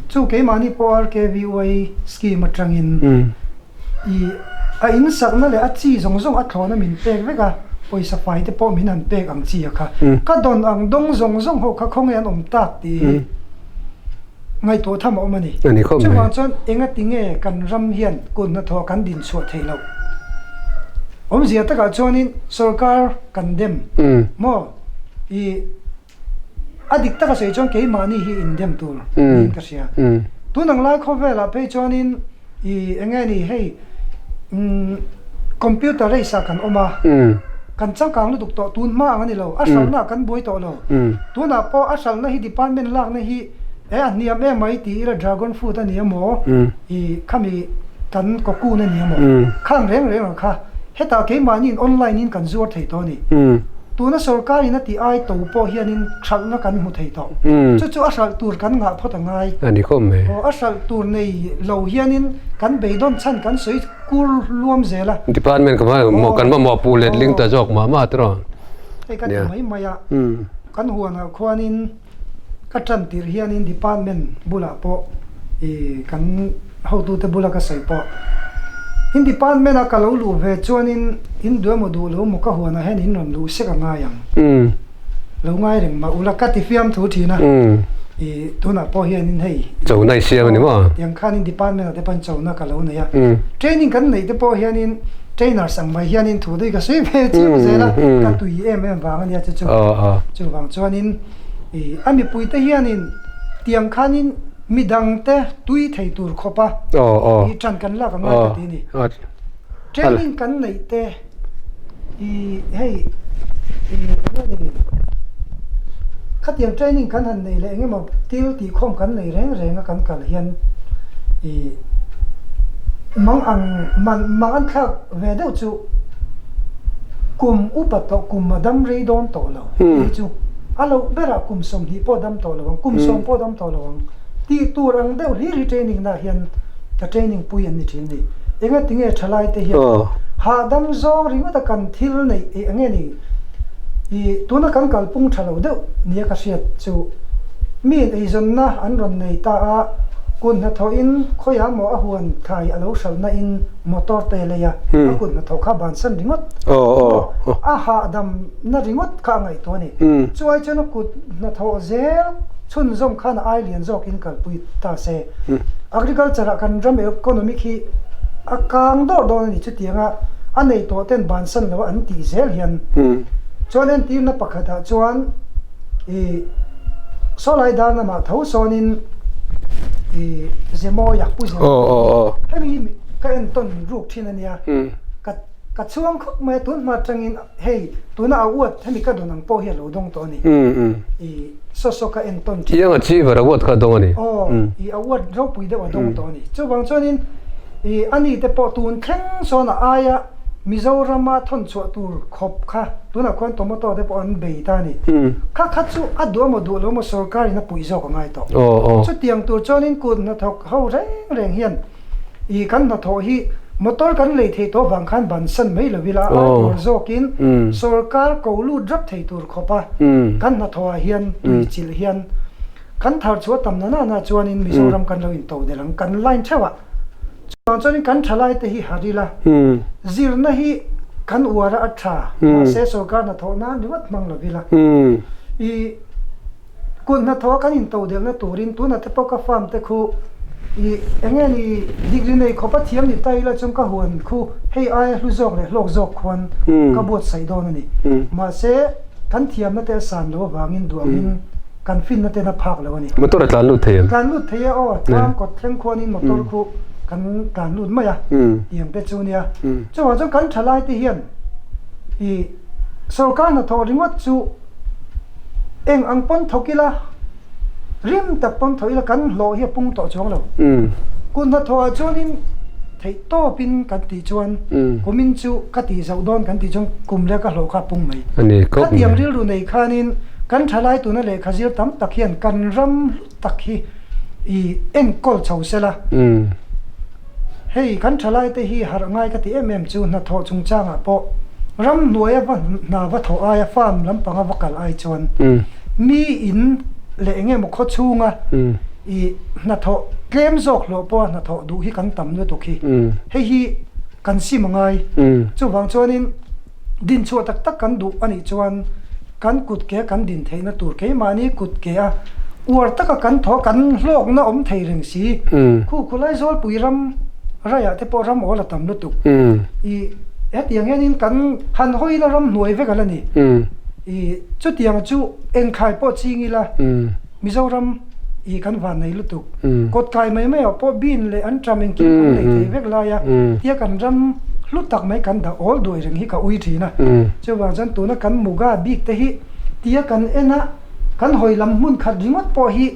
Chu keimahni pawh RKVY scheme atangin I a in sakna leh a chi zawng zawng a thlawna min pek vek a, pawisa fai te pawh min han pek ang chi a kha. Ka dawn ang dawng zawng zawng ho kha khawnge an awm tak tih hi ngaihtuah tham a awm a ni. Chuvang chuan engati nge kan ram hian kut hnathawh kan din chhuah theih loh? Awmzia takah chuanin sorkar kan dem maw? I A dik taka sawi chuan keimahni hi indem tur niin ka hria. Tun ang lai khawvelah phei chuanin i eng nge ni hei computer race ah kan awm a, kan changkang lutuk tawh tun hma ang a ni lo, a hralhna ah kan buai tawh lo. Tunah pawh a hralhna hi department lakna hi e a hniam em mai ti ila dragon fruit a ni emaw i khami kan cocoon a ni emaw khang reng reng ang kha hetah keimahniin online in kan zuar thei tawh a ni. Tuna sorkar in a tih ai to pawh hianin hralhna kan hmu thei tawh. Chu chu a hralh tur kan ngah phawt a ngai. A ni khawp mai. Aw, a hralh tur nei lo hianin kan beidawn chhan kan sawi kur luam zel a. Department ka hma kan mamawh puh let ling ta zawk mah mah tiraw. Hei ka ti mai mai a, kan huanah khuanin Ka tan tirh hianin department bulah pawh ih kan hotute bula ka sawi pawh in department a ka lo luh ve chuanin in duh emaw duh lo emaw ka huanah hian in rawn luh sek a ngai ang. Lo ngai reng mah ula ka ti fiam thu thin a ih tunah pawh hianin hei Chona i siam a ni maw? Tiang khanin department ah te pawhin chona ka lo nei a. Training kan neih te pawh hianin trainers ang mai hianin thu te hi ka sawi ve chiang zel a ka tui em em vang a nia chu chu. Chuvang chuanin I a mipuite hianin tiang khanin midangte tui thei tur khawpa i ṭan kan lak a ngai ka ti a ni. Training kan neih te i hei i enge ni khatiang training kan han neih leh engemaw thil tihkhawm kan nei reng reng a kan kal hian i mang ang mang an thlak ve deuh chu kum upa tawh kum a dam rei dawn tawh lo tih chu a loh berah kum 20 pawh dam tawh lo ang kum 10 pawh dam tawh lo ang tih tur ang deuh hlir hi training na hian ka training pui an ni thin ni enga tinge thalai te hian hahdam zawng ringawt a kan thil neih eh enge ni ih tuna kan kalpung tha lo deuh nia ka hriat chu mi in eizawnna an rawn nei ta a kut hnathawhin khawiah maw a huan thlai a lo hralhna in Motor te lei a, a kut hnathawh kha bansan ringawt maw a hahdam na ringawt kha a ngaihtuah a ni. Chuai chuan a kut hnathawh zel chhunzawm khan a ai lian zawkin kalpui ta se. Agriculture ah kan ram economic hi a kang dawr dawn a ni chutianga a nei tawh ten bansan lo a an tih zel hian. Chuan entirna pakhatah chuan i sawlai dar lamah tho sawnin i Zemawia Pu Zemawia hemi hi ka entawn ruk thin a nia ka ka chhuang khawp mai a tun hma atangin hei tuna a uat hemi ka dawn ang pawh hi a lo dawng tawh a ni i saw saw ka entawn thin Iang a chiver a uat kha a dawng a ni. Aw i a uat ropui deuh a dawng tawh a ni chuvang chuanin i ani te pawh tun thleng sawn a aia. Mizorama thawn chhuah tur khawp kha tunah khuan tomato te pawh an bei ta a ni. Kha kha chu a duh emaw duh lo emaw sorkarin a puih zawk a ngai tawh. Chutiang tur chuanin kut hnathawk ho reng reng hian ih kan hnathawh hi motor kan lei thei tawh vang khan bansan mai lo ila a ai tur zawkin sorkar ko lut rap thei tur khawpa kan hnathawhah hian tui chilh hian kan thar chhuah tam na na na chuanin Mizoram kan lo intodelh ang kan line theuh ah. Chuvang chuanin kan thalaite hi har ila, zirna hi kan uar a a tha, mahse sorkar hnathawh nan ringawt hmang lo ila. I kut hnathawh a kan intodelhna turin tunah te pawh ka farm te khu i eng nge ni degree nei khawp a thiam ni ta ila chuan ka huan khu hei aia hlu zawk leh hlawk zawk khuan ka buatsaih dawn a ni. Mahse kan thiamna te a san lo avangin duangin Kan finna ten a phak lo a ni. Motor a tlan lut thei em? Tlan lut thei e aw, tlang kawt thleng khuanin motor khu kan tlan lut mai a, tiang te chu nia. Chuvang chuan kan thalai te hian i sorkar hnathawh ringawt chu eng ang pawn thawk ila, rim tak pawn thawh ila kan hlawh hi a pung tawh chuang lo. Kut hnathawh ah chuanin theih tawpin kan tih chuan kumin chu ka tih zauh dawn kan tih chuan kum leh ka hlawh kha a pung mai. Khatiang rilru nei khanin kan thalai tuna lehkha zir tam tak hian kan ram hlu tak hi i enkawl chho sela. Hei kan thalai te hi harh ngai ka ti em em chu hnathawh chungchangah pawh ram hnuaia va hna va thawh aia farm lampanga va kal ai chuan mi in leh eng emaw khaw chhunga I hnathawh tlem zawk hlawh pawha hnathawh duh hi kan tam lutuk hi. Hei hi kan sim a ngai. Chuvang chuanin dinchhuah tak tak kan duh a nih chuan kan kut ke kan din theihna tur keimahni kut ke a uar taka kan thaw kan hlawkna awm thei reng si. Khu khulai Zawlpui ram raiah te pawh ram awl a tam lutuk. I hetiang hianin kan han hawi ila ram hnuai vek a la ni. I chutiang chu engthlai pawh ching ila. Mizoram i kan van nei lutuk. Kawt kai mai mai ah pawh bean leh an ṭam engkim kan nei thei vek lai a, tia kan ram hlu tak mai kan dah awl duai reng hi ka ui ṭhin a. Chuvang chuan tuna kan muga bik te hi tia kan en a, kan hawi lam hmun khat ringawt pawh hi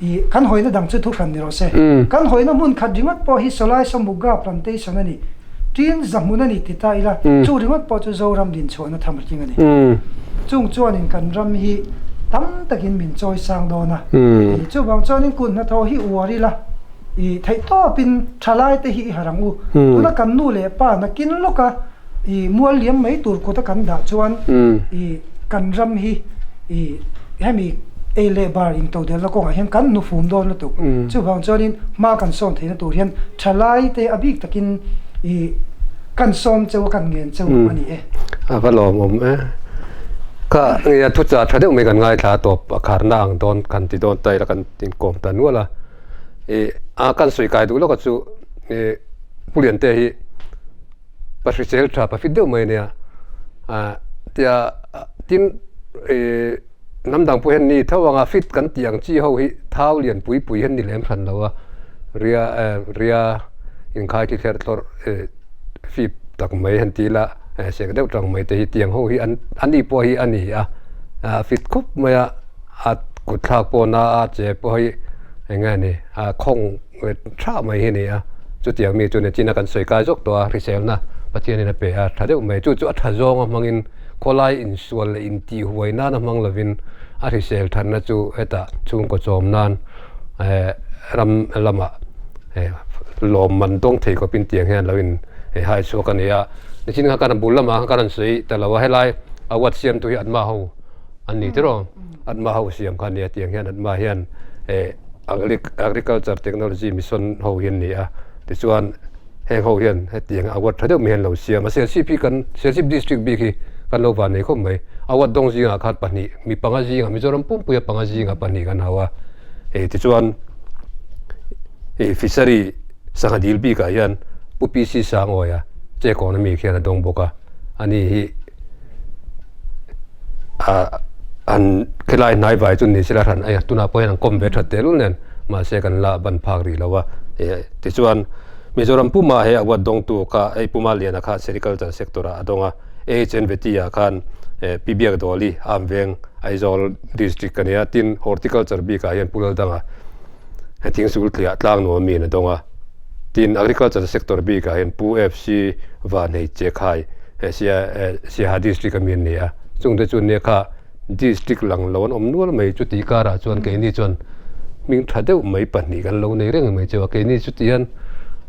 i kan hawina dang chu thuhran ni rawh se. Kan hawina hmun khat ringawt pawh hi sawlai saw muga plantation a ni. Tin zahmun a ni ti ta ila, chu ringawt pawh chu Zoram dinchhuahna tham a tling a ni. Chung chuanin kan ram hi tam takin min chawi sang dawn a. Chuvang chuanin kut hnathawh hi uar ila, i theihtawpin thalai te hi i harh ang u. Tuna kan nu leh pa nakin lawka i mual liam mai tur kuta kan dah chuan i kan ram hi i hemi ei leh bar intodelna kawngah hian kan hnufum dawn lutuk. Chuvang chuanin hma kan sawn theihna tur hian Thalai te a bik takin i kan sawm cheu a kan ngen cheu a ni e. A va lawmawm e. Kha nge thu cha tha deuh mai kan ngaithla tawp a kharna ang dawn kan ti dawn ta ila kan inkawm ta nual a. I a kan sawi kai duh lawk a chu i Pu Liante hi pa hrisel tha pa fit deuh mai a nia. Tia tin i Hnam dang pawh hian ni tho anga fit kan tih ang chi ho hi thau lian pui pui hian ni lem hran lo a, ria eh ria inkhai thi thler thlawrh eh fip tak mai han ti ila eh sek deuh tang mai te hi tiang ho hi an a ni pawh hi a ni a, a fit khup mai a, a kut thlak pawh na a che pawh hi eng nge ni a khawng tha mai hi a ni a, chutiang mi chu nichin a kan sawi kai zawk tawh a hriselna Pathianin a pe a tha deuh mai chu chu a tha zawnga hmangin khawlai insual leh intihhuai nana hmang lovin a hrisel thanna chu hetah chhungkaw chawm nan eh ram lamah eh lawmman dawng thei khawpin tiang hian lo in hai chhuak a ni a nichin kha kan bul lamah khan kan rawn sawi ta lo a helai award siamtu hi Atma ho an ni tiraw. Atma ho siam kha a nia tiang hian Atma hian eh Agriculture Technology Mission ho hi an ni a tichuan heng ho hian hetiang award tha deuh mai hian lo siam a Serchhip hi kan Serchhip District bik hi kan lo van nei khawp mai award dawng zingah khan pahnih mi panga zingah Mizoram pumpuia panga zingah pahnih kan hau a eh tichuan eh Fishery sangha dil bikah hian Pu PC Sangawia Chekawn ami khian a dawng bawk a ani hi. Ah an khilai hnai vai chu ni sela hran a tunah pawh hian an kawm ve that tehlul nen mahse kan la ban phak rih lo a eh tichuan Mizoram puma he award dawngtu kha hei Puma Liana kha Sericulture sector ah a dawng a AHNVT ah khan eh Pi Biakdawli Amveng Aizawl district a nia tin Horticulture bikah hian Pu Laldanga hetiang sikul tliah tlang nuam miin a dawng a. Tin, Agriculture sector bikah hian Pu FC Vanhei Chekhai Siaha District a mi an ni a, chungte chu nia kha District lang lo an awm nual mai chuti karah chuan keini chuan hming tha deuh mai pahnih kan lo nei reng mai chu a, keini chuti hian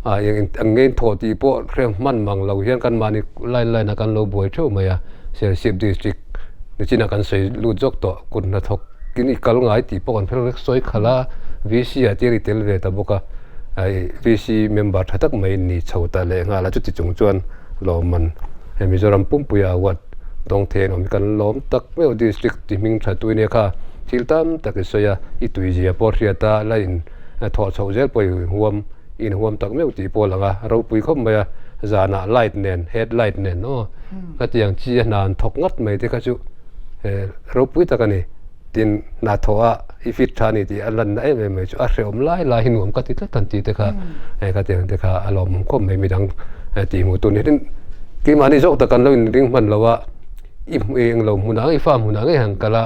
eng ang nge thawh tih pawh hreng hman mang lo hian kan mahni line line ah kan lo buai theuh mai a, Serchhip District nichinah kan sawi lut zawk tawh kut hnathawk in i kal ngai tih pawh kan hre vek sawi khalh a, VC ah te i tel ve ta bawk a, VC member tha tak mai ni chho ta leh nghal a chuti chung chuan lawmman Mizoram pumpuia award Tawng thei an awm hi kan lawm tak meuh district ti hming tha tui nia kha thil tam tak i sawi a, i tui zia pawh hriat a la in thawh chhoh zel pawh i huam i inhuam tak meuh tih pawh a lang a, ropui khawp mai a, zanah light nen head light nen aw khatiang chi a hna an thawk ngat mai te kha chu ropui tak a ni. Tin, hna thawh a i fit tha a ni tih a lanna em em mai chu a hrehawm lai lai hi nuam ka ti tlat han tih te kha hei khatiang te kha a lawmawm khawp mai midang tih hmuh tur ni. Tin, keimahni zawk tak kan lo inring hman lo a, i eng lo hmunah ngei i fa hmunah ngei han kal a,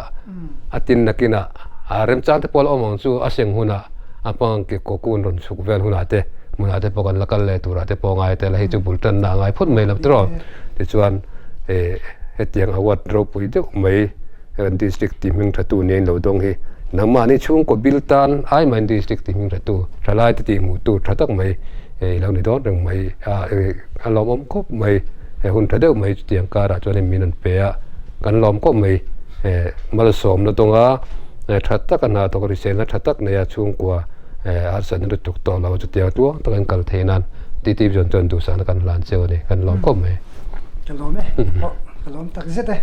a tin nakinah a remchang te pawh la awm ang chu a seng hunah a hmang ke kawkun rawn chhuk vel hunah te hmunah te pawh kan la kal leh turah te pawh ngai tel a, hei chu bul tanna a ngai phawt mai lo tiraw. Tichuan, hetiang award ropui deuh mai. Kan district ti hming thatu nia in lo dawng hi nangmahni chhungkaw bil tan ai mahin district ti hming thatu thalai te tih hmuh tur tha tak mai i lo ni dawn reng mai a a lawmawm khawp mai he hun tha deuh mai chutiang karah chuan min rawn pe a kan lawm khawp mai malsawmna dawnga tha taka hna thawk hriselna tha tak neia chhungkua harsatna lutuk tawh lo chutiang tluang taka an kal theih nan titi zawn chuan duhsakna kan hlan cheu a ni kan lawm khawp mai. Ka lawm e, ka lawm tak zet e.